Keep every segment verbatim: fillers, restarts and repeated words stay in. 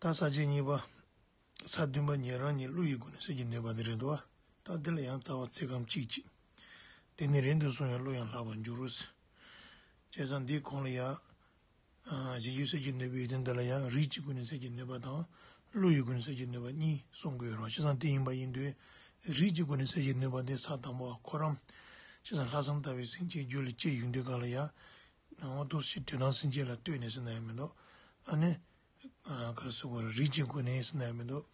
ད་ས་བཅད་གཉིས་པ། ས་བདུན་པ་ཉན་རང་ཉིད་བློ་ཡི་སྒོ་ནས་གསལ་གྱི་ནུས་པ་དེ་རེད་འདུག་བ། ད་འདི་ལ་ཡང་རྩ་བ་ཚིག་སྐམ་གཅིག་གཅིག་དེ་ནི་རིང་དུ་སོང་ཡང་བློ་ཡང་ལྷག་པར་འགྱུར་རོ། བྱས་ཙང་འདིའི་གོང་ལ་ཡང་། གཞི་རྒྱུད་གསལ་གྱི་ནུས་པའི་ཡོན་ཏན་འདི་ལ་ཡང་རིགས་ཀྱི་སྒོ་ནས་གསལ་གྱི་ནུས་པ་དང་། བློ་ཡི་སྒོ་ནས་གསལ་གྱི་ནུས་པ་གཉིས་གསུང་གི་ཡོད་རེད་བ། བྱས་ཙང་དེ་ཡིན་པ་ཡིན་དུས། རིགས་ཀྱི་སྒོ་ནས་གསལ་གྱི་ནུས་པ་དེ་ས་དང་པོ་བ་ཁོ་རང་། བྱས་ཙང་ལྷག་བསམ་ལྟ་བུའི་སེམས་ཅན་རྒྱུད་ལ་སྐྱེས་ཡོང་དུས་ག་ལ་ཡང་། འོ་འདུག་སེ་དོན་དམ་སེམས་ཅན་ལ་ལྟོས་ནས་ཟེར་ན་ཡང་མི་འདུག་ཨ་ནི། ག་རེ་ཟེར་དགོས་རེད། རིགས་ཀྱི་སྒོ་ནས་ཟེར་ན་ཡང་མི་འདུག་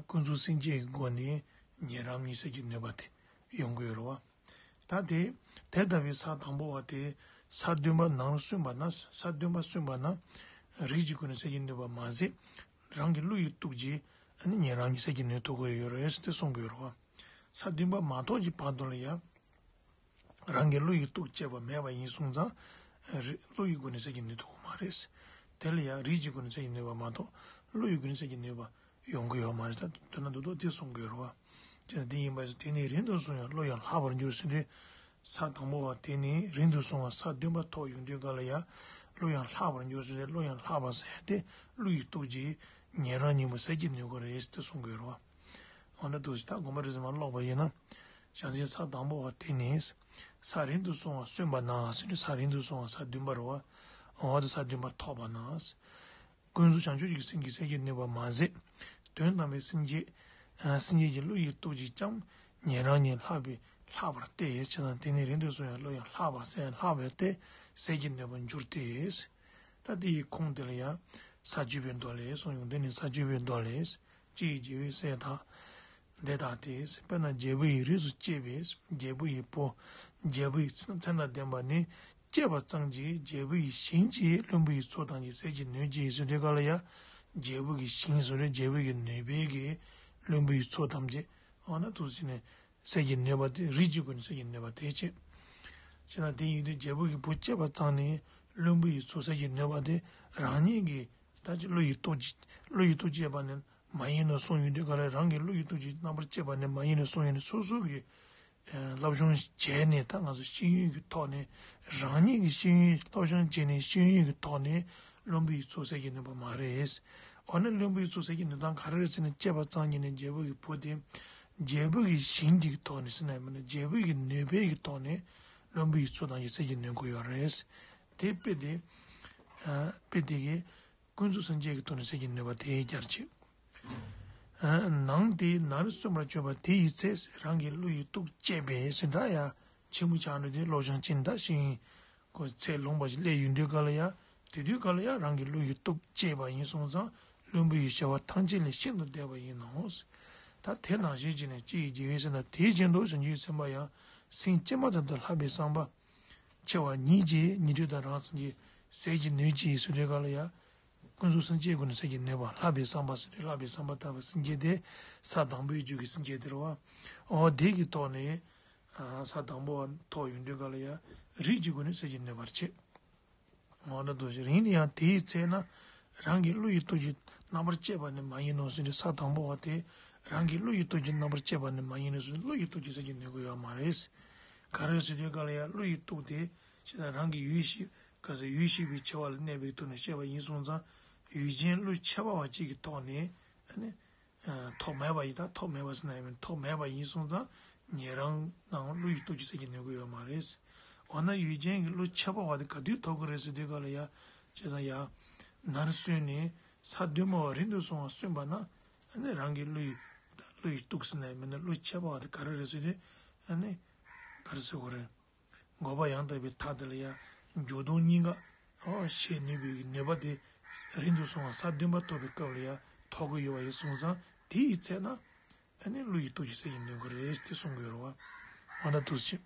ཀུན་རྫོབ་སེམས་བསྐྱེད་ཀྱི་སྒོ་ནས་ཉན་རང་ཉིད་གསལ་གྱི་ནུས་པ་དེ་ཡོང་གི་ཡོད་རེད་བ། ད་དེ་དེ་ལྟ་བུའི་ས་དང་པོ་བ་དེ་ས་བདུན་པ་ནང་ལ་སོན་པ་ན། ས་བདུན་པ་སོན་པ་ན་རིགས་ཀྱི་སྒོ་ནས་གསལ་གྱི་ནུས་པ་མ་ཟད། རང་གི་བློ་ཡི་སྟོབས་ཀྱིས་ཉན་རང་ཉིད་གསལ་གྱི་ནུས་ཐུབ་ཀྱི་ཡོད་རེད་ཟེར་ཏེ་གསུང་གི་ཡོད་རེད་བ། ས་བདུན་པ་མ་ཐོབ་ཀྱི་བར་དུ་ལ་ཡང་། རང་གི་བློ་ཡི་སྟོབས་བསྐྱེད་པ་མེད་པ་ཡིན་སོང་ཙང་། རི་བློ་ཡི་སྒོ་ནས་གསལ་གྱི་ནུས་ཐུབ་ཀྱི་མ་རེད། དེ་ལ་ཡང་རིགས་ཀྱི་སྒོ་ནས་གསལ་གྱི་ནུས་པ་མ་གཏོགས་བློ་ཡི་སྒོ་ནས་གསལ་གྱི་ནུས་པ་ཡོང་གི་ཡོད་མ་རེད། ད་དོན་ན་འདུག་ཏོ་དེ་གསུང་གི་ཡོད་རེད་བ། དེ་ན་དེ་ཡིན་པ་ཡིན་ཙང་དེ་ནི་རིང་དུ་སོང་ཡང་བློ་ཡང་ལྷག་པར་འགྱུར་ཟེར་དུས། ས་དང་པོ་བ་དེ་ནི་རིང་དུ་སོང་བ་ས་བདུན་པ་ཐོབ་ཡོང་དུས་ག་ལ་ཡང་བློ་ཡང་ལྷག་པར་འགྱུར་ཟེར་ཏེ། བློ་ཡང་ལྷག་པ་ཟེར་ཏེ་བློ་ཡི་སྟོབས་ཀྱིས་ཉན་རང་ཉིད་མ་གསལ་གྱི་ནུས་ཀྱི་རེད་ཟེར་ཏེ་གསུང་གི་ཡོད་རེད་བ། འོ་ན་འདུག་སེ་ད་དགོངས་པ་རེ་ཟིན་མ་ཀློག་པ་ཡིན་ན། བྱང་སེམས་ས་དང་པོ་བ་དེ་ནི། ས་རིང་དུ་སོང་བ་སོན་པ་ན་ཟེར་དུས་ས་རིང་དུ་སོང་བ་ས་བདུན་པ་རེད་བ། འོ་དེ་ས་བདུན་པ་ཐོབ་པ་ན། ཀུན་རྫོབ་བྱང་ཆུབ་ཀྱི་སེམས་ཀྱིས་གསལ་གྱི་ནུས་པ་མ་ཟད། དོན་དམ་པའི་སེམས་བསྐྱེད། སེམས་བསྐྱེད་ཀྱི་བློ་ཡི་སྟོབས་ཀྱིས་ཀྱང་ཉན་རང་ཉིད་ལྷག་པའི་ལྷག་པར་ཏེ། བྱས་ཙང་དེ་ནི་རིང་དུ་སོང་ཡང་བློ་ཡང་ལྷག་པ་ཟེར་ལྷག་པར་ཏེ་གསལ་གྱི་ནུས་པར་འགྱུར་ཏེ། ད་དེ་ཡི་ཁུངས་དེ་ལ་ཡང་ས་བཅུ་པའི་མདོ་ལས་གསུངས་ཡོང་། དེ་ནི་ས་བཅུ་པའི་མདོ་ལས། ཅི་ཡི་རྒྱལ་པོའི་སྲས་དག་འདི་ལྟ་སྟེ། དཔེར་ན་རྒྱལ་པོ་ཡི་རིགས་སུ་སྐྱེས་པའི་རྒྱལ་པོ་ཡི་བུ། རྒྱལ་པོ་ཡི་མཚན་དང་ལྡན་པ་ནི་སྐྱེས་པ་ཙམ་གྱིས་རྒྱལ་པོ་ཡི་ཞིང་གི་བློན་པོ་ཡི་ཚོགས་ཐམས་ཅད་གསལ་གྱི་ནུས་ཀྱི་ཟེར་དུས་ག་ལ་ཡང་། རྒྱལ་པོ་གི་ཞིང་ཟེར་དུས་རྒྱལ་པོ་གི་ནུས་པའི་གི་བློན་པོ་ཡི་ཚོགས་ཐམས་ཅད་འོ་ན་འདུག་སེ་ནས་གསལ་གྱི་ནུས་པ་དེ་རིགས་ཀྱི་སྒོ་ནས་གསལ་གྱི་ནུས་པ་དེ་བྱས། བྱས་ན་དེ་ཡིན་དུས་རྒྱལ་པོ་གི་བུ་སྐྱེས་པ་ཙམ་ནས་བློན་པོ་ཡི་ཚོགས་གསལ་གྱི་ནུས་པ་དེ་རང་ཉིད་ཀྱི་ད་ཅི་བློ་ཡི་སྟོབས་ཀྱིས་བློ་ཡི་སྟོབས་སྐྱེས་པ་ནི། མ་ཡིན་ནོ་གསུངས་ཡོང་དུས་ག་ལ་རང་གི་བློ་ཡི་སྟོབས་ཀྱིས་རྣམ་པར་དཔྱད་པ་ནི་མ་ཡིན་ནོ་གསུངས་ཡོང་དུས་སོ་སོ་གི་སློབ་སྦྱོང་བྱས་ནས། ད་ང་ཚོ་ཤེས་ཡོན་གྱི་ཐོག་ནས་རང་ཉིད་ཀྱི་ཤེས་ཡོན་སློབ་སྦྱོང་བྱས་ནས་ཤེས་ཡོན་གྱི་ཐོག་ནས་བློན་པོ་ཡི་ཚོགས་གསལ་གྱི་ནུས་པ་མ་རེད། འོ་ན་བློན་པོ་ཡི་ཚོགས་གསལ་གྱི་ནུས་སྟངས་ག་རེ་རེད་ཟེར་ན། སྐྱེས་པ་ཙམ་ཉིད་ནས་རྒྱལ་པོ་གི་བུ་དེ་རྒྱལ་པོ་གི་ཞིང་གི་ཐོག་ནས་ཟེར་ན་མིན་ན་རྒྱལ་པོ་གི་ནུས་པའི་གི་ཐོག་ནས་བློན་པོ་ཡི་ཚོགས་ཐམས་ཅད་གསལ་གྱི་ནུས་ཀྱི་ཡོད་རེད། དེ་དཔེ་དེ་དཔེ་དེ་གི་ཀུན་རྫོབ་སེམས་བསྐྱེད་ཀྱི་ཐོག་ནས་གསལ་གྱི་ནུས་པ་དེ་རྒྱ་ཆེ། ནང་དེ་ནར་སོན་པར་གྱུར་པ་དེ་ཡི་ཚེ། རང་གི་བློ་ཡི་སྟོབས་བསྐྱེད་པས་ཟེར་འདྲ་ཡ། ཆེན་པོ་ཆགས་འགྲོ་དུས་སློབ་སྦྱོང་བྱེད་འདྲ་ཤེས་ཡོན་གྱི་ཚད་ལོངས་པ་ཞིག་སླེབས་ཡོང་དུས་ག་ལ་ཡ། དེ་དུས་ག་ལ་ཡ་རང་གི་བློ་ཡི་སྟོབས་བསྐྱེད་པ་ཡིན་སོང་ཙང་བློན་པོ་ཡི་བྱ་བ་ཐམས་ཅད་ལས་ཤིན་ཏུ་འདས་པ་ཡིན་ནོ། ད་དེ་ནང་བཞིན་བྱས་ནས་ཅི་ཡི་རྒྱལ་པོའི་སྲས་དང་། དེ་བཞིན་དུ་བྱང་ཆུབ་སེམས་དཔའ་ཡང་སེམས་བསྐྱེད་མ་ཐག་ཏུ་ལྷག་པའི་བསམ་པ་ཆེ་བ་ཉིད་ཀྱིས་ཉན་ཐོས་དང་རང་སངས་རྒྱས་གསལ་གྱི་ནུས་ཀྱི་ཟེར་དུས་ག་ལ་ཡ། ཀུན་རྫོབ་སེམས་བསྐྱེད་ཀུན་ནས་གསལ་གྱི་ནུས་པ། ལྷག་པའི་བསམ་པ་ཟེར་དུས་ལྷག་པའི་བསམ་པ་ལྟ་བུ་སེམས་བསྐྱེད་དེ་ས་དང་པོའི་རྒྱུད་ཀྱི་སེམས་བསྐྱེད་དེ་རེད་བ། འོ་དེ་གི་ཐོག་ནས་ས་དང་པོ་བ་ཐོབ་ཡོང་དུས་ག་ལ་ཡ་རིགས་ཀྱི་སྒོ་ནས་གསལ་གྱི་ནུས་པར་བྱེད། འོ་ན་འདུག་སེ་རིང་ནས་ཡང་དེའི་ཚེ་ན་རང་གི་བློ་ཡི་སྟོབས་ཀྱིས་རྣམ་པར་དཔྱད་པ་ནི་མ་ཡིན་ནོ་ཟེར་དུས་ས་དང་པོ་བ་དེ་རང་གི་བློ་ཡི་སྟོབས་ཀྱིས་རྣམ་པར་དཔྱད་པ་ནི་མ་ཡིན་ནོ་ཟེར་དུས་བློ་ཡི་སྟོབས་ཀྱིས་གསལ་གྱི་ནུས་ཀྱི་ཡོད་མ་རེད། ག་རེ་ཟེར་དུས་ག་ལ་ཡ་བློ་ཡི་སྟོབས་དེ་ཅི་ལྟར་རང་གི་ཡུལ་ཤེས། ག་ཟེར་ཡུལ་ཤེས་པའི་ཆེ་བ་ལ་གནས་པའི་ཐོག་ནས་བཤད་པ་ཡིན་སོང་ཙང་ཡུལ་ཅན་བློ་ཁྱད་པར་བ་གཅིག་གི་ཐོག་ནས་ཨ་ནི། ཐོགས་མེད་པ་ཡིན། ད་ཐོགས་མེད་པ་ཟེར་ན་ཡང་མིན། ཐོགས་མེད་པ་ཡིན་སོང་ཙང་ཉན་རང་ནང་བློ་ཡི་སྟོབས་ཀྱིས་གསལ་གྱི་ནུས་ཀྱི་ཡོད་མ་རེད། འོ་ན་ཡུལ་ཅན་གྱི་བློ་ཁྱད་པར་བ་དེ་ག་དུས་ཐོབ་ཀྱི་རེད་ཟེར་དུས་ག་ལ་ཡ། བྱས་ཙང་ཡ། ནར་སོན་ནས་ས་བདུན་པ་བ་རིང་དུ་སོང་བ་སོན་པ་ན། ཨ་ནི་རང་གི་བློ་ཡི། བློ་ཡི་སྟོབས་ཟེར་ན་ཡང་མིན་ན་བློ་ཁྱད་པར་བ་དེ་ག་རེ་རེད་ཟེར་དུས། ཨ་ནི། ག་རེ་ཟེར་དགོས་རེད། འགོག་པ་ཡང་དག་པའི་མཐའ་དེ་ལ་ཡང་འགྱུར་ལྡོག་གཉིས་ཀ་ཨོ་ཤེས་ནུས་པའི་ནུས་པ་དེ་རིང་དུ་སོང་བ་ས་བདུན་པ་ཐོབ་པའི་སྐབས་ལ་ཡང་ཐོབ་ཀྱི་ཡོད་པ་ཡིན་སོང་ཙང་དེ་ཡི་ཚེ་ན་ཨ་ནི་བློ་ཡི་སྟོབས་ཀྱིས་གསལ་གྱི་ནུས་ཀྱི་རེད་དེ་གསུང་གི་ཡོད་རེད་བ། འོ་ན་འདུག་སེ།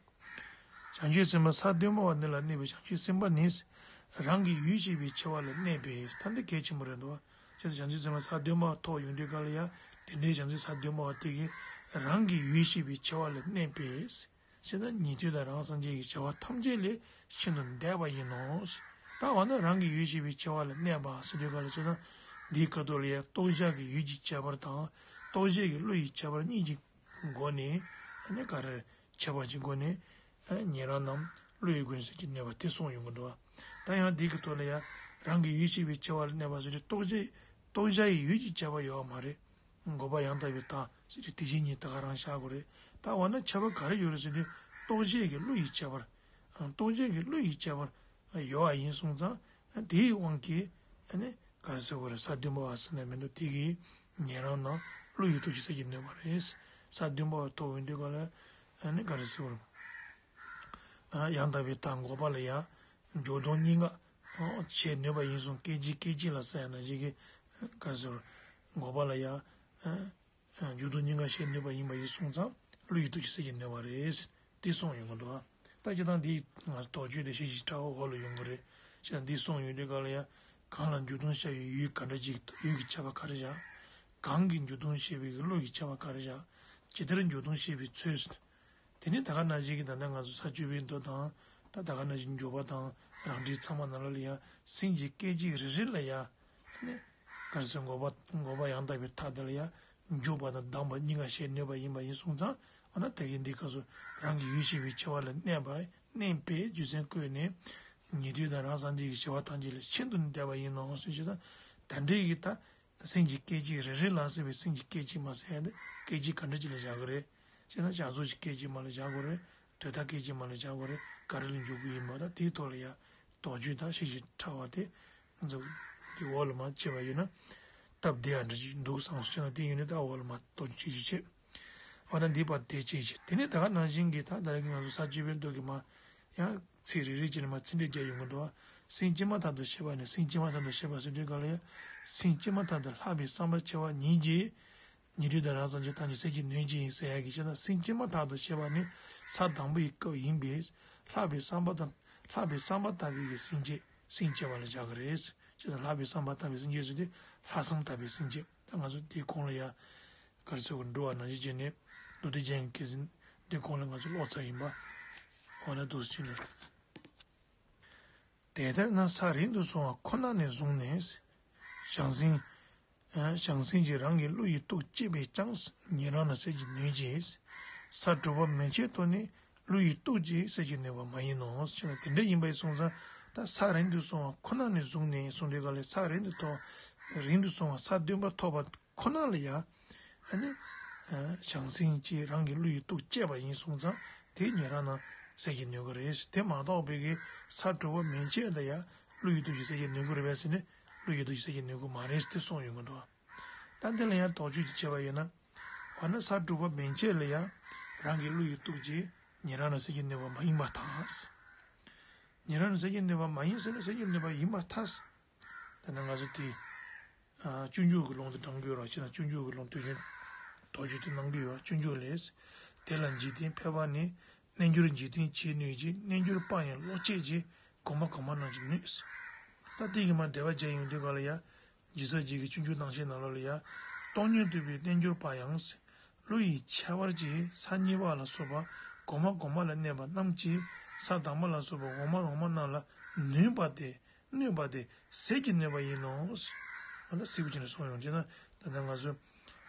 བྱང་ཆུབ་སེམས་དཔའ་ས་བདུན་པ་བ་འདི་ལ་གནས་པའི་བྱང་ཆུབ་སེམས་དཔའ་ནི། རང་གི་ཡུལ་ཤེས་པའི་ཆེ་བ་ལ་གནས་པས། ད་འདི་གལ་ཆེན་པོ་རེད་འདུག་བ། བྱས་ཙང་བྱང་ཆུབ་སེམས་དཔའ་ས་བདུན་པ་ཐོབ་ཡོང་དུས་ག་ལ་ཡང་དེ་འདྲའི་བྱང་ཆུབ་ས་བདུན་པ་བ་དེ་གིས་རང་གི་ཡུལ་ཤེས་པའི་ཆེ་བ་ལ་གནས་པས། ཞེ་ན་ཉན་ཐོས་དང་རང་སངས་རྒྱས་ཀྱི་བྱ་བ་ཐམས་ཅད་ལས་ཤིན་ཏུ་འདས་པ་ཡིན་ནོ། ད་འོ་ན་རང་གི་ཡུལ་ཤེས་པའི་ཆེ་བ་ལ་གནས་པ་ཟེར་དུས་ག་ལ་བྱས་ན། འདིའི་སྐབས་ཐོག་ལ་ཡང་རྟོགས་བྱ་གི་ཡུལ་གྱི་ཁྱད་པར་དང་རྟོགས་བྱེད་ཀྱི་བློ་ཡི་ཁྱད་པར་གཉིས་ཀྱི་སྒོ་ནས་ཨ་ནི་ག་རེ་ཁྱད་པར་གྱི་སྒོ་ནས་ཨ་ཉན་རང་རྣམས་བློ་ཡི་སྒོ་ནས་གསལ་གྱི་ནུས་པ་དེ་གསུངས་ཡོང་གི་འདུག་ད་ཡང་འདིའི་སྐབས་ཐོག་ལ་ཡང་རང་གི་ཡུལ་ཤེས་པའི་ཆེ་བ་ལ་གནས་པ་ཟེར་དུས་རྟོགས་བྱེད། རྟོགས་བྱ་ཡི་ཡུལ་གྱི་ཁྱད་པར་ཡོད་མ་རེད། འགོག་པ་ཡང་དག་པའི་མཐའ་ཟེར་དེ་དེ་བཞིན་ཉིད་ད་ག་རང་བཞག་དགོས་རེད། ད་འོ་ན་ཁྱད་པར་ག་རེ་ཡོད་རེད་ཟེར་དུས་རྟོགས་བྱེད་ཀྱི་བློ་ཡི་ཁྱད་པར། རྟོགས་བྱེད་ཀྱི་བློ་ཡི་ཁྱད་པར་ཡོད་པ་ཡིན་སོང་ཙང་དེའི་དབང་གིས་ཨ་ནི་ག་རེ་ཟེར་དགོས་རེད། ས་བདུན་པ་བ་ཟེར་ན་མི་འདུག་དེ་གིས་ཉན་རང་ན་བློ་ཡི་སྟོབས་ཀྱིས་སེལ་གྱི་ནུས་པ་རེད། ས་བདུན་པ་བ་ཐོབ་ཡོང་དུས་ག་ལ་ཨ་ནི་ག་རེ་ཟེར་དགོས་རེད། ཡང་དག་པའི་མཐའ་འགོག་པ་ལ་ཡང་འཇུག་ལྡོག་གཉིས་ཀ་བྱེད་ནུས་པ་ཡིན་སོང་སྐད་ཅིག་སྐད་ཅིག་ལ་ཟེར་ཡ་ན་ཞིག་གི་ག་རེ་ཟེར་འགོག་པ་ལ་ཡང་འཇུག་ལྡོག་གཉིས་ཀ་བྱེད་ནུས་པ་ཡིན་པ་ཡིན་སོང་ཙང་བློ་ཡི་སྟོབས་ཀྱིས་སེལ་གྱི་ནུས་པ་རེད། དེ་གསུངས་ཡོང་གི་འདུག་ད་ཅི་ཐང་འདི་ང་ཚོ་དོགས་གཅོད་དེ་ཤེས་བཞིན་ཕྲ་བ་འོག་ལ་ཡོང་གི་རེད། ཅི་ཐང་འདི་གསུངས་ཡོང་དུས་ག་ལ་ཡང་གང་ལ་འཇུག་ལྡོག་བྱ་བའི་ཡུལ་ག་འདྲ་ཅིག་ཡུལ་གྱི་ཁྱད་པར་ག་རེ་བཞག་གང་གིས་འཇུག་ལྡོག་བྱེད་པའི་བློ་ཡི་ཁྱད་པར་ག་རེ་བཞག་ཇི་ལྟར་འཇུག་ལྡོག་བྱེད་པའི་ཚུལ། དེ་ནི་ད་ག་ནང་བཞིན་གྱི་ད་ལྟ་ང་ཚོ་ས་བཅུ་པའི་མདོ་དང་ད་ད་ག་ནང་བཞིན་འཇུག་པ་དང་རང་འགྲེལ་ཚང་མ་ནང་ལོགས་ལ་ཡང་སེམས་ཀྱི་སྐད་ཅིག་རེ་རེ་ལ་ཡང་ནི་ག་རེ་ཟེར་འགོག་པ་འགོག་པ་ཡང་དག་པའི་མཐའ་དེ་ལ་ཡང་འཇུག་པ་དང་ལྡང་བ་གཉིས་ཀ་བྱེད་ནུས་པ་ཡིན་པ་ཡིན་སོང་ཙང་འོ་ན་ད་གིན་འདི་སྐབས་སུ་རང་གི་ཡུལ་ཤེས་པའི་ཁྱད་པར་ལ་གནས་པ་གནས་པའི་རྒྱུ་མཚན་བཀོད་ནས་ཉན་ཐོས་དང་རང་སངས་རྒྱས་ཀྱི་བྱ་བ་ཐམས་ཅད་ལས་ཤིན་ཏུ་ནས་འདས་པ་ཡིན་ནོ་ཟེར་ཞེས་དང་ད་འདྲའི་གི་ད། སེམས་ཀྱི་སྐད་ཅིག་རེ་རེ་ལ་ཟེར་བའི་སེམས་ཀྱི་སྐད་ཅིག་མ་ཟེར་ཡ་དེ་སྐད་ཅིག་ག་འདྲ་ཅིག་ལ་བཞག་གི་རེད། ཅེ་ན་བྱ་རྫོགས་ཀྱི་སྐད་ཅིག་མ་ལ་བཞག་དགོས་རེད། དོན་དག་སྐད་ཅིག་མ་ལ་བཞག་དགོས་རེད། ག་རེ་ལ་འཇུག་གི་ཡིན་པ་དང་དེའི་ཐོག་ལ་ཡ་དོགས་གཅོད་དང་ཤེས་བཞིན་ཕྲ་བ་དེ་ང་ཚོ་འདི་འོག་ལ་མ་བྱས་པ་ཡིན་ན་སྟབས་བདེ་ཡ་འདྲ་ཅིག་འདུག་བསམ་སོང་ཅེ་ན་དེ་ཡིན་ནི་ད་འོག་ལ་མ་དོགས་གཅོད་ཅིག་བྱེད། འོ་ན་འདི་པར་དེ་བྱེད་ཅིག་དེ་ནི་ད་ག་ནང་བཞིན་གྱི་ད་ད་རེས་ང་ཚོ་ས་བཅུ་པའི་མདོ་གི་མ། ཡང་ཚིག་རེ་རེ་བྱས་ནས་མར་ཚིག་འགྲེལ་རྒྱག་ཡོང་གི་འདུག་སེམས་བསྐྱེད་མ་ཐག་ཏུ་བྱེད་པ་ནི་སེམས་བསྐྱེད་མ་ཐག་ཏུ་བྱེད་པ་ཟེར་དུས་ག་ལ་ཡང་སེམས་བསྐྱེད་མ་ཐག་ཏུ་ལྷག་པའི་བསམ་པ་བྱེད་པ་ཉིད་ཀྱིས་ཉན་ཐོས་དང་རང་སངས་རྒྱས་ཐམས་ཅད་སད་ཀྱི་ནུས་ཀྱི་ཡིན་ཟེར་ཡ་གི་ཕྱིར་ན་སེམས་བསྐྱེད་མ་ཐག་ཏུ་བྱེད་པ་ནི་ས་དང་པོའི་སྐབས་ཡིན་པས་ལྷག་པའི་བསམ་པ་དང་ལྷག་པའི་བསམ་པ་ལྟ་བུའི་གི་སེམས་བསྐྱེད་སེམས་བསྐྱེད་པ་ལ་བཞག་གི་རེད། ཅེས་དང་ལྷག་པའི་བསམ་པ་ལྟ་བུའི་སེམས་བསྐྱེད་ཟེར་དུས་ལྷག་བསམ་ལྟ་བུའི་སེམས་བསྐྱེད་ད་ང་ཚོ་དེའི་གོང་ལ་ཡ། ག་རེ་ཟེར་དགོས་འགྲོ་བ་ནང་བཞིན་བྱས་ནས་མདོ་སྡེ་རྒྱན་གྱི་སྐད་ཟིན་འདི་གོང་ལ་ང་ཚོ་ཀློག་ཚར་ཡིན་པ། འོ་ན་འདུག་སེ་བྱས་ནས། དེ་ལྟར་ན་ས་རིང་དུ་སོང་བ་ཁོ་ན་ནས་བཟུང་ནས། བྱང་སེམས། བྱང་སེམས་ཀྱིས་རང་གི་བློ་ཡི་སྟོབས་བསྐྱེད་པས་ཀྱང་ཉན་རང་ན་སད་ཀྱི་ནུས་ཀྱིས། ས་དྲུག་པ་མན་ཆད་དུ་ནི་བློ་ཡི་སྟོབས་ཀྱིས་སད་ཀྱི་ནུས་པ་མ་ཡིན་ནོ། ཞེ་ན་དེ་འདྲ་ཡིན་པ་ཡིན་སོང་ཙང་ད་ས་རིང་དུ་སོང་བ་ཁོ་ན་ནས་བཟུང་ནས་གསུངས་དུས་ག་ལས་ས་རིང་དུ་ཐོག་རིང་དུ་སོང་བ་ས་བདུན་པ་ཐོབ་པ། ཁོ་ན་ལ་ཡ། ཨ་ནི། བྱང་སེམས་ཀྱིས་རང་གི་བློ་ཡི་སྟོབས་བསྐྱེད་པ་ཡིན་སོང་ཙང་དེ་ཉན་རང་ན་སད་ཀྱི་ནུས་ཀྱི་རེད། དེ་མ་གཏོགས་པའི་གི་ས་དྲུག་པ་མན་ཆད་ལ་ཡ་བློ་ཡི་སྟོབས་ཀྱིས་སད་ཀྱི་ནུས་ཀྱི་རེད་པས་ཟེར་ནས་བློ་ཡི་སྟོབས་ཀྱིས་སད་ཀྱི་ནུས་ཀྱི་མ་རེད་དེ་གསུངས་ཡོང་གི་འདུག་ད་འདི་ལ་ཡང་དོགས་གཅོད་ཅིག་བྱས་པ་ཡིན་ན། འོ་ན་ས་དྲུག་པ་མན་ཆད་ལ་ཡ་རང་གི་བློ་ཡི་སྟོབས་ཀྱིས་ཉན་རང་ན་སད་ཀྱི་ནུས་པ་མ་ཡིན་པར་ཐལ། ཉན་རང་ན་སད་ཀྱི་ནུས་པ་མ་ཡིན་ཟེར་ན་སད་ཀྱི་ནུས་པ་ཡིན་པར་ཐལ། ད་ནི་ང་ཚོ་དེ། ཨ། སྤྱོད་འཇུག་གི་ལུང་དུ་དྲངས་ཀྱི་ཡོད་ར་ཅེ་ན་སྤྱོད་འཇུག་གི་ལུང་དུས་ཆེན་དོགས་གཅོད་དེ་གནང་གི་ཡོད། སྤྱོད་འཇུག་ལས། དེ་ལ་འཇིག་རྟེན་ཕལ་པ་ནི། རྣལ་འབྱོར་འཇིག་རྟེན་བྱེད་ནུས་ཀྱི། རྣལ་འབྱོར་པ་ཡང་ལོག་བྱེད་ཀྱི། གོང་མ་གོང་མ་རྣམས་ཀྱིས་ནུས། ད་དེ་གི་མ་འགྲེལ་པ་བརྒྱབ་ཡོང་དུས་ག་ལ་ཡ། རྗེ་ས་རྗེ་གི་སྤྱོད་འཇུག་རྣམ་བཤད་ནང་ལོགས་ལ་ཡ། སྟོང་ཉིད་རྟོགས་པའི་རྣལ་འབྱོར་པ་ཡང་། བློ་ཡི་ཁྱད་པར་གྱིས་ས་གཉིས་པ་ལ་སོགས་པ་གོང་མ་གོང་མ་ལ་གནས་པ་རྣམས་ཀྱིས་ས་དང་པོ་ལ་སོགས་པ་འོག་མ་འོག་མ་རྣམས་ལ་ནུས་པ་སྟེ། གནོད་པ་སྟེ་ཟད་ཀྱི་ནུས་པ་ཡིན་ནོ། ཨ་ད་སིལ་བུ་ཅན་ནས་གསུངས་ཡོང་ཅེ་ན་ད་ལྟ་ང་ཚོ་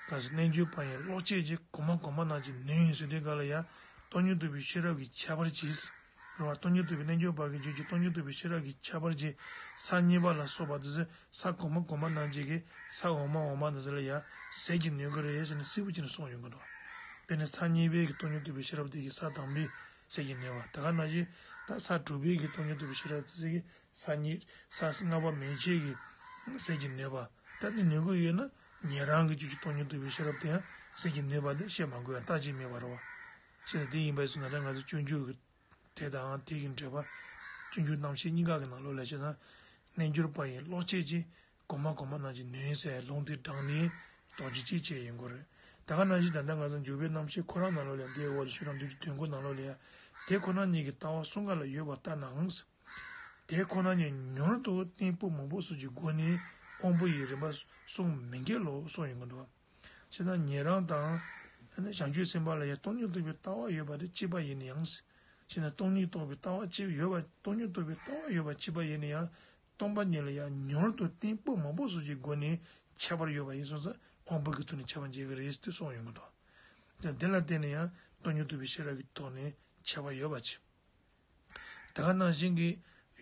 ག་ཟེར་རྣལ་འབྱོར་པ་ཡང་ལོག་བྱེད་ཀྱི་གོང་མ་གོང་མ་རྣམས་ཀྱིས་ནུས་ཡིན་ཟེར་དུས་ག་ལ་ཡ། སྟོང་ཉིད་རྟོགས་པའི་ཤེས་རབ་ཀྱི་ཁྱད་པར་གྱིས། རེད་བ། སྟོང་ཉིད་རྟོགས་པའི་རྣལ་འབྱོར་པ་གི་རྒྱུད་ཀྱི་སྟོང་ཉིད་རྟོགས་པའི་ཤེས་རབ་ཀྱི་ཁྱད་པར་གྱིས་ས་གཉིས་པ་ལ་སོགས་པ་དེ་ཚོ་ས་གོང་མ་གོང་མ་རྣམས་ཀྱི་གི་ས་འོག་མ་འོག་མ་དེ་ཚོ་ལ་ཡ་ཟད་ཀྱི་ནུས་ཀྱི་རེད་ཟེར་ནས་སིལ་བུ་ཅན་ནས་གསུངས་ཡོང་གི་འདུག་དཔེར་ན་ས་གཉིས་པའི་གི་སྟོང་ཉིད་རྟོགས་པའི་ཤེས་རབ་དེ་གིས་ས་དང་པོའི་ཟད་ཀྱི་ནུས་པ་ད་ག་ནང་བཞིན་ད་ས་དྲུག་པའི་གི་སྟོང་ཉིད་རྟོགས་པའི་ཤེས་རབ་དེ་ཚོ་གིས། ས་གཉིས། ས་ལྔ་པ་མན་ཆད་ཀྱི་ཟད་ཀྱི་ནུས་པ། ད་དེ་ནུས་ཀྱི་ཡོད་ན་ཉན་རང་གི་རྒྱུད་ཀྱི་སྟོང་ཉིད་རྟོགས་པའི་ཤེས་རབ་དེ་ཡང་ཟད་ཀྱི་ནུས་པ་དེ་བཤད་མ་དགོས་ཡ་རྟགས་ཅིག་མེད་པ་རེད་བ། ཞེས་དེ་ཡིན་པ་ཡིན་ན་ད་ང་ཚོ་སྤྱོད་འཇུག་གི་དེ་དང་དེ་གི་འགྲེལ་པ། སྤྱོད་འཇུག་རྣམ་བཤད་གཉིས་ཀ་གི་ནང་ལོགས་ལ་བྱས་ན། རྣལ་འབྱོར་པ་ཡི་ལོག་བྱེད་ཀྱི། གོང་མ་གོང་མ་རྣམས་ཀྱིས་ནུས་ཟེར་ལུང་དེ་དྲངས་ནས་དོགས་གཅོད་ཅིག་བྱས་ཡོང་གི་རེད། ད་ག་ནང་བཞིན་ད་ལྟ་ང་ཚོ་འཇུག་པའི་རྣམ་བཤད་ཁོ་རང་ནང་ལོགས་ལ་ཡང་དེའི་འོག་ལ་ཆོས་རང་འདུལ་གྱི་དོན་ཀུན་ནང་ལོགས་ལ་ཡང་དེ་ཁོ་ན་ཉིད་ཀྱི་ལྟ་བ་གསུམ་ཀ་ལ་ཡོད་པ་ལྟར་ནའང་། དེ་ཁོ་ན་ཉིད་མྱུར་དུ་རྟེན་སྤོ་མང་པོ་སོགས་ཀྱི་སྒོ་ནས་དབང་པོ་ཡི་རིམ་པ་གསུམ་མི་འགལ་ལོ་གསུངས་ཡོང་གི་འདུག་བྱས་ཙང་ཉན་རང་དང་། བྱང་ཆུབ་སེམས་དཔའ་ལ་ཡང་སྟོང་ཉིད་རྟོགས་པའི་ལྟ་བ་ཡོད་པ་དེ་གཅིག་པ་ཡིན་ན་ཡང་། བྱས་ན་སྟོང་ཉིད་རྟོགས་པའི་ལྟ་བ་གཅིག་ཡོད་པ་སྟོང་ཉིད་རྟོགས་པའི་ལྟ་བ་ཡོད་པ་གཅིག་པ་ཡིན་ན་ཡང་། སྟོང་པ་ཉིད་ལ་ཡང་མྱུར་དུ་རྟེན་སྤོ་མང་པོ་སོགས་ཀྱི་སྒོ་ནས་ཁྱད་པར་ཡོད་པ་ཡིན་སོང་ཙང་དབང་པོ་གི་ཐོག་ནས་ཁྱད་པར་འབྱེད་ཀྱི་རེད་ཟེར་གསུངས་ཡོང་གི་འདུག་དེ་ལ་བརྟེན་ནས་ཡང་སྟོང་ཉིད་རྟོགས་པའི་ཤེས་རབ་ཀྱི་ཐོག་ནས་ཁྱད་པར་ཡོད་པ་ཅིག་ད་ག་ནང་བཞིན་གྱི་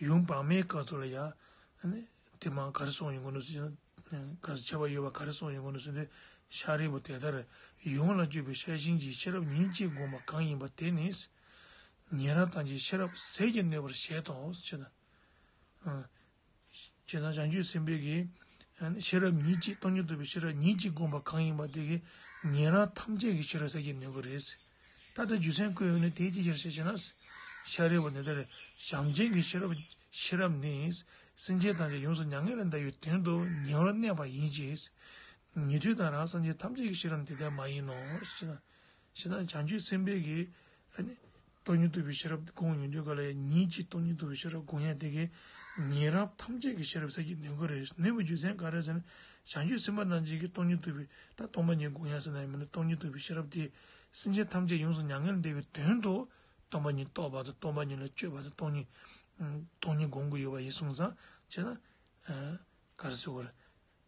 ཡུམ་བར་མའི་སྐབས་སུ་ལ་ཡང་། དེ་མ་ག་རེ་གསུངས་ཡོང་གི་འདུག་ཟེར་ན། ག་ཁྱད་པར་ཡོད་པ་ག་རེ་གསུངས་ཡོད་གོ་ནོ་ཟེར་དུས། ཤཱ་རིའི་བུ་དེ་ལྟར་ཡོངས་ལ་དཔྱོད་པའི་ཤེར་ཕྱིན་གྱི་ཤེས་རབ་ཉིད་ཀྱིས་བསྒོམས་པ་གང་ཡིན་པ་དེ་ནི། ཉན་རང་ཐམས་ཅད་ཤེས་རབ་ཟད་ཀྱིས་ནོན་པར་བྱེད་དོ་ཞེ་ན། ཨ། བྱས་ཙང་བྱང་ཆུབ་སེམས་དཔའི་གི་ཤེས་རབ་ཉིད་ཀྱིས་སྟོང་ཉིད་རྟོགས་པའི་ཤེས་རབ་ཉིད་ཀྱིས་བསྒོམས་པ་གང་ཡིན་པ་དེ་གིས་ཉན་རང་ཐམས་ཅད་ཀྱི་ཤེས་རབ་ཟད་ཀྱིས་ནོན་གྱི་རེད། ད་ལྟ་རྒྱུ་མཚན་བཀོད་ཡོད་ནི་དེ་ཅི་ཕྱིར་ཞེས་བཤད་ན། ཤཱ་རིའི་བུ་དེ་ལྟར་བྱམས་ཆེན་གྱི་ཤེས་རབ་ཤེས་རབ་ནི། སེམས་ཅན་ཐམས་ཅད་ཡོངས་སུ་མྱ་ངན་ལས་འདའ་བའི་དོན་དུ་ཉེ་བར་གནས་པ་ཡིན་གྱི། ཉན་ཐོས་དང་རང་སངས་རྒྱས་ཐམས་ཅད་ཀྱི་ཤེས་རབ་ནི་དེ་ལྟར་མ་ཡིན་ནོ་ཞེ་ན། ཞེ་ན་བྱང་ཆུབ་སེམས་དཔའི་གི་ཨ་ནི། སྟོང་ཉིད་རྟོགས་པའི་ཤེས་རབ་དགོངས་ཡོང་དུས་ག་ལ་ཡང་ཉིད་ཀྱིས་སྟོང་ཉིད་རྟོགས་པའི་ཤེས་རབ་དགོངས་ཡ་དེ་གིས་ཉན་རང་ཐམས་ཅད་ཀྱི་ཤེས་རབ་ཟད་ཀྱིས་ནོན་གྱི་རེད། ནོན་པའི་རྒྱུ་མཚན་ག་རེ་ཟེར་ན། བྱང་ཆུབ་སེམས་དཔའ་རྣམས་ཀྱིས་ཀྱི་སྟོང་ཉིད་རྟོགས་པའི་ད་སྟོང་པ་ཉིད་དགོངས་ཡ་ཟེར་ན་ཡང་མིན་ན་སྟོང་ཉིད་རྟོགས་པའི་ཤེས་རབ་དེ་སེམས་ཅན་ཐམས་ཅད་ཡོངས་སུ་མྱ་ངན་ལས་འདའ་བའི་དོན་དུ་སྟོང་པ་ཉིད་རྟོགས་པ་དང་སྟོང་པ་ཉིད་ལ་དཔྱོད་པ་དང་སྟོང་ཉིད་སྟོང་ཉིད་སྒོམ་དགོས་ཡོད་པ་ཡིན་སོང་ཙང་བྱས་ན་ག་རེ་ཟེར་དགོས་རེད།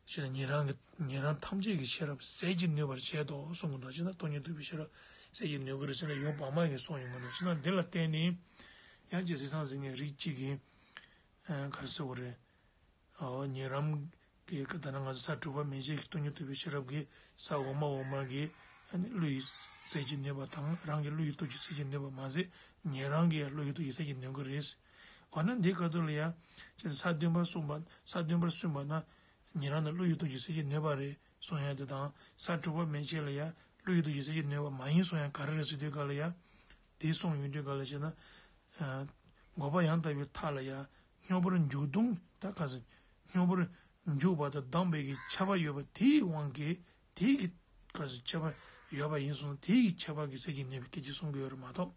ཞེ་ན་ཉན་རང་གི་ཉན་རང་ཐམས་ཅད་ཀྱི་ཤེས་རབ་ཟད་ཀྱིས་ནོན་པར་བྱེད་དོ་གསུང་གི་འདུག་ཅེ་ན་སྟོང་ཉིད་རྟོགས་པའི་ཤེས་རབ་ཟད་ཀྱིས་ནོན་གྱི་རེད་ཟེར་ན་ཡང་བར་མ་གིས་གསུངས་ཡོང་གི་འདུག་ཅེ་ན་འདི་ལ་བརྟེན་ནས་ཡང་ཅིག་གཟིགས་སམ་གཟིགས་ངེས་རིགས་གཅིག་གིས་ག་རེ་ཟེར་དགོས་རེད། ཨོ་ཉན་རང་གི་ད་ནང་ང་ཚོ་ས་དྲུག་པ་མན་ཆད་ཀྱི་སྟོང་ཉིད་རྟོགས་པའི་ཤེས་རབ་ཀྱིས་ས་འོག་མ་འོག་མ་གི་ཨ་ནི་བློ་ཡི་ཟད་ཀྱིས་ནོན་པ་དང་རང་གི་བློ་ཡི་སྟོབས་ཀྱིས་ཟད་ཀྱིས་ནོན་པ་མ་ཟད་ཉན་རང་གི་བློ་ཡི་སྟོབས་ཀྱིས་ཟད་ཀྱིས་ནོན་གྱི་རེད། འོ་ན་འདི་ཁ་ཐུག་ལ་ཡང་ཅེས་ས་བདུན་པ་གསུངས་པ་ས་བདུན་པར་གསུངས་པ་ན། ཉན་རང་ནི་བློ་ཡི་སྟོབས་ཀྱིས་ཟད་ཀྱིས་ནོན་པ་རེད་གསུང་ཡ་དེ་དང་ས་དྲུག་པ་མན་ཆད་ལ་ཡང་བློ་ཡི་སྟོབས་ཀྱིས་ཟད་ཀྱིས་ནོན་པ་མ་ཡིན་གསུང་ཡ་ག་རེ་རེད་ཟེར་དུས་ག་ལ་ཡང་དེ་གསུངས་ཡོང་དུས་ག་ལ་བྱས་ན། འགོག་པ་ཡང་དག་པའི་མཐའ་ལ་ཡང་སྙོམས་པར་འཇུག་ལྡོག་ད་ག་ཟེར་སྙོམས་པར་འཇུག་པ་དང་ལྡང་བའི་གི་ཁྱད་པར་ཡོད་པ་དེའི་དབང་གིས་དེའི་གི་ག་ཟེར་ཁྱད་པར་ཡོད་པ་ཡིན་སོང་དེའི་གི་ཁྱད་པར་གྱིས་ཟད་ཀྱིས་ནོན་པའི་སྐད་ཆ་གསུང་གི་ཡོད་རེད་མ་གཏོགས།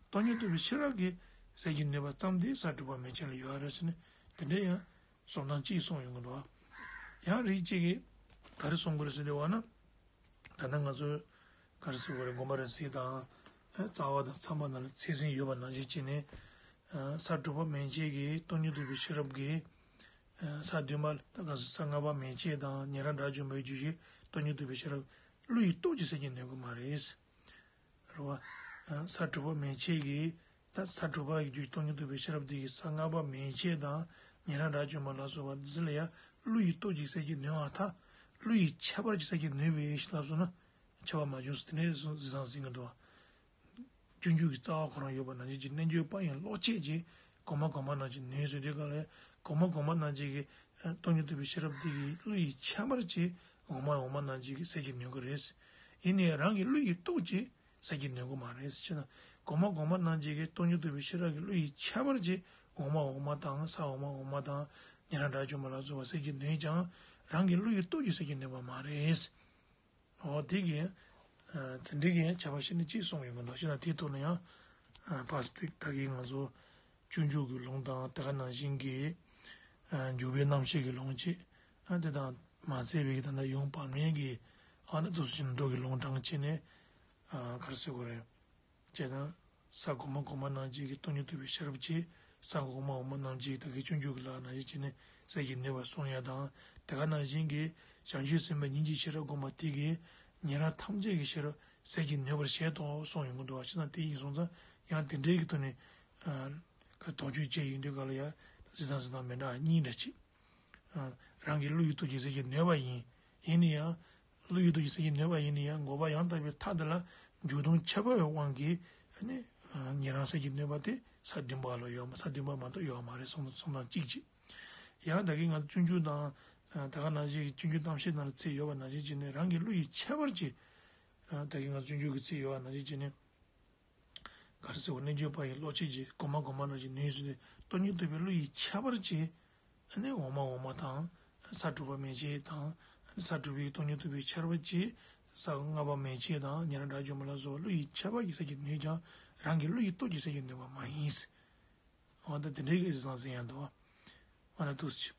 སྟོང་ཉིད་རྟོགས་པའི་ཤེས་རབ་ཀྱིས་ཟད་ཀྱིས་ནོན་པ་ཙམ་དེ་ས་དྲུག་པ་མན་ཆད་ལ་ཡོད་རེད་ཟེར་ནས་དེ་འདྲ་ཡང་། གསུང་སྟངས་གཅིག་གསུངས་ཡོང་གི་འདུག་ཡང་རིགས་གཅིག་གིས་ག་རེ་གསུང་གི་རེད་ཟེར་དུས་བ་ན། ད་ནང་ང་ཚོས་ག་རེ་ཟེར་དགོས་རེད། དགོངས་པ་རབ་གསལ་དང་། རྩ་བ་དང་ཚངས་པ་ན་ལ་ཚད་ཟིན་ཡོད་པ་ནང་བཞིན་བྱས་ནས། ས་དྲུག་པ་མན་ཆད་ཀྱི་སྟོང་ཉིད་རྟོགས་པའི་ཤེས་རབ་ཀྱིས། ས་བདུན་པ་ད་ག་ས་ས་ལྔ་པ་མན་ཆད་དང་ཉན་རང་དགྲ་བཅོམ་པའི་རྒྱུད་ཀྱི་སྟོང་ཉིད་རྟོགས་པའི་ཤེས་རབ་བློ་ཡི་སྟོབས་ཀྱིས་ཟད་ཀྱིས་ནོན་གྱི་མ་རེད། རེད་བ། ས་དྲུག་པ་མན་ཆད་ཀྱི། ད་ས་དྲུག་པ་ཡི་རྒྱུད་སྟོང་ཉིད་རྟོགས་པའི་ཤེས་རབ་དེ་གིས་ས་ལྔ་པ་མན་ཆད་དང་ཉན་རང་དགྲ་བཅོམ་པ་ལ་སོགས་པ་འདི་ཚོ་ལ་ཡང་བློ་ཡི་སྟོབས་ཀྱིས་ཟད་ཀྱིས་ནོན་པར་ཐལ། བློ་ཡི་ཁྱད་པར་གྱིས་ཟད་ཀྱིས་ནོན་པའི་ཞེས་ལབ་སོང་ན། ཁྱད་པར་མ་བྱུང་ཟེར་དེ་འདྲའི་གཟིགས་སྟངས་ཟིན་གྱི་འདུག་སྤྱོད་འཇུག་གི་རྩ་བ་ཁོ་རང་ཡོད་པ་ནང་བཞིན་གྱི་རྣལ་འབྱོར་པ་ཡི་བློ་ཆོས་ཀྱིས་གོང་མ་གོང་མ་རྣམས་ཀྱིས་ནོན་ཟེར་དུས་ག་ལ་གོང་མ་གོང་མ་རྣམས་ཀྱི་སྟོང་ཉིད་རྟོགས་པའི་ཤེས་རབ་དེ་གི་བློ་ཡི་ཁྱད་པར་གྱིས་འོག་མ་འོག་མ་རྣམས་ཀྱི་ཟད་ཀྱིས་ནོན་གྱི་རེད། ཡིན་ནའི་རང་གི་བློ་ཡི་སྟོབས་ཀྱིས་ཟད་ཀྱིས་ནོན་གྱི་མ་རེད་ཟེར་ན། གོང་མ་གོང་མ་རྣམས་ཀྱི་སྟོང་ཉིད་རྟོགས་པའི་ཤེས་རབ་ཀྱི་བློ་ཡི་ཁྱད་པར་གྱིས་འོག་མ་འོག་མ་དང་ས་འོག་མ་འོག་མ་དང་ཉན་རང་དགྲ་བཅོམ་པ་ལ་སོགས་པ་ཟད་ཀྱིས་ནོན་ཀྱང་རང་གི་བློ་ཡི་སྟོབས་ཀྱིས་ཟད་ཀྱིས་ནོན་པ་མ་རེད། འོ་དེ་གིས་དེ་འདྲའི་གི་ཡང་ཁྱད་པར་ཕྱེ་ནས་ཅིག་གསུངས་ཡོད་མི་འདུག་ཅེ་ན་དེའི་ཐོག་ནས་ཡང་ཕར་ཏིག་ད་གིན་ང་ཚོ་སྤྱོད་འཇུག་གི་ལུང་དང་དེ་ག་ནང་བཞིན་གྱི་འཇུག་པའི་རྣམ་བཤད་ཀྱི་ལུང་བཅས་དེ་དང་མ་ཚད་པའི་གི་ད་ལྟ་ཡང་བར་མའི་གི་ཨ་ནི་དུས་སུ་ཕྱིན་མདོ་གི་ལུང་དྲངས་བྱས་ནས་ག་རེ་ཟེར་དགོས་རེད། བྱས་ཙང་ས་གོང་མ་གོང་མ་རྣམས་ཀྱི་གི་སྟོང་ཉིད་རྟོགས་པའི་ཤེས་རབ་ཀྱིས་ས་འོག་མ་འོག་མ་རྣམས་ཀྱི་ད་གི་སྤྱོད་འཇུག་གི་ལམ་ནང་བཞིན་བྱས་ནས་ཟད་ཀྱིས་ནོན་པར་གསུངས་ཡ་དང་དེ་ག་ནང་བཞིན་གྱི་བྱང་ཆུབ་སེམས་དཔའ་ཉིད་ཀྱི་ཤེས་རབ་བསྒོམས་པ་དེ་གིས་ཉན་རང་ཐམས་ཅད་ཀྱི་ཤེས་རབ་ཟད་ཀྱིས་ནོན་པར་བྱེད་དོ་གསུངས་ཡོང་གི་འདུག་བ། བྱས་ཙང་དེ་ཡིན་སོང་ཙང་ཡང་དེ་འདྲའི་གི་ཐོག་ནས་དོགས་གཅོད་བྱས་ཡོང་དུས་ག་ལ་ཡ་ད་གཟིགས་སྟངས་གཟིགས་སྟངས་མི་འདྲ་གཉིས་འདྲ་ཅིག་རང་གི་བློ་ཡི་སྟོབས་ཀྱིས་ཟད་ཀྱིས་ནོན་པ་ཡིན། ཡིན་ན་ཡང་། བློ་ཡི་སྟོབས་ཀྱིས་ཟད་ཀྱིས་ནོན་པ་ཡིན་ན་ཡང་འགོག་པ་ཡང་དག་པའི་མཐའ་དེ་ལ་འཇུག་ལྡོག་ཁྱད་པར་བའི་དབང་གིས་ཨ་ནི་ཉན་རང་ཟད་ཀྱིས་ནོན་པ་དེ་ས་བདུན་པ་ལ་ཡོད་མ་ས་བདུན་པ་མ་གཏོགས་ཡོད་མ་རེད་གསུངས་གསུངས་སྟངས་གཅིག་གཅིག་ཡང་ད་གིན་ང་ཚོ་སྤྱོད་འཇུག་དང་ད་ག་ནང་བཞིན་གྱི་སྤྱོད་འཇུག་གཏམ་བཤད་ནང་ལ་ཚིག་ཡོད་པ་ནང་བཞིན་བྱས་ནས་རང་གི་བློ་ཡི་ཁྱད་པར་གྱིས་ད་གིན་ང་ཚོ་སྤྱོད་འཇུག་གི་ཚིག་ཡོད་པ་ནང་བཞིན་བྱས་ནས། ག་རེ་ཟེར་བ་རྣལ་འབྱོར་པ་ཡི་བློ་ཆོས་ཀྱིས་གོང་མ་གོང་མ་རྣམས་ཀྱིས་ནོན་ཟིན་ཏེ་སྟོང་ཉིད་རྟོགས་པའི་བློ་ཡི་ཁྱད་པར་གྱིས་ཨ་ནི་འོག་མ་འོག་མ་དང་ས་དྲུག་པ་མན་ཆད་དང་ས་དྲུག་པའི་སྟོང་ཉིད་རྟོགས་པའི་ཁྱད་པར་གྱིས་ས་ལྔ་པ་མན་ཆད་དང་ཉན་རང་དགྲ་བཅོམ་པ་ལ་སོགས་པ་བློ་ཡི་ཁྱད་པར་གྱིས་ཟད་ཀྱིས་ནོན་ཀྱང་རང་གི་བློ་ཡི་སྟོབས་ཀྱིས་ཟད་ཀྱིས་ནོན་པ་མ་ཡིན། འོ་ད་དེ་འདྲའི་གི་གཟིགས་སྟངས་ཟིན་ཡང་འདུག་བ། འོ་ན་འདུག་སེ།